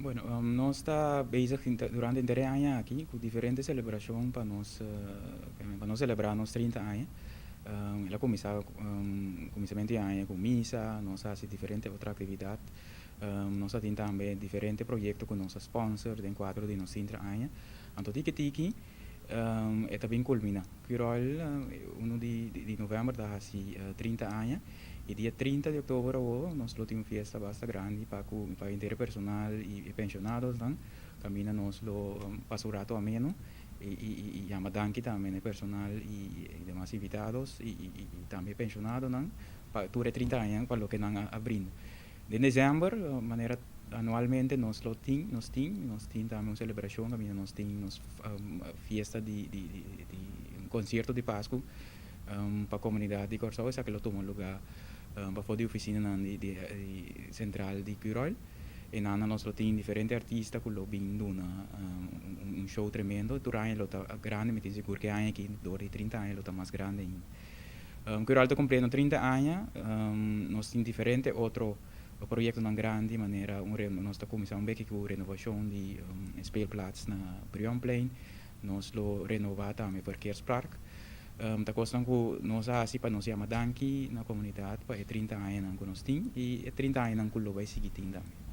Bueno, nos ta bezig durante henter e aña aki ku diferente selebrashon pa nos selebrá nos 30 aña. El a kuminsá kuminsamentu di aña ku misa, nos a hasi diferente otro aktividat. Nos tin tambe diferente proyekto ku nos a sponsor den kuadro di nos 30 aña. Anto tiki tiki e ta bin kulminá. Curoil 1 di novèmber ta hasi 30 aña i dia 30 di òktober nos lo tin un fiesta basta grandi pa henter personal i penshonadonan. Kaminda nos lo pasa un ratu ameno i yama danki tambe na personal i demas invitado i tambe penshonadonan pa tur e 30 aña pa loke nan a brinda. Den desèmber, manera anualmente nos tin tambe un selebrashon, kaminda nos tin nos fiesta di un konsierto di Pasku pa komunidat di Kòrsou. Esaki lo tuma lugá pafó di ofisina di sentral di Curoil. I nan nos lo tin diferente artista ku lo bin duna un show tremendo. Tur aña lo ta grandi, mi ta sigur ku e aña aki dor di 30 aña lo ta mas grandi ainda. Curoil ta kumpliendo 30 aña, nos tin diferente otro proyektonan grandi, manera nos ta kuminsá un beki ku renovashon di speelplaats na Brionplein, nos lo renová tambe Verkeerspark. Ta kosnan ku nos a hasi pa nos yama danki na komunidat pa e 30 añanan ku nos tin i e 30 añanan ku lo bai sigui tin tambe.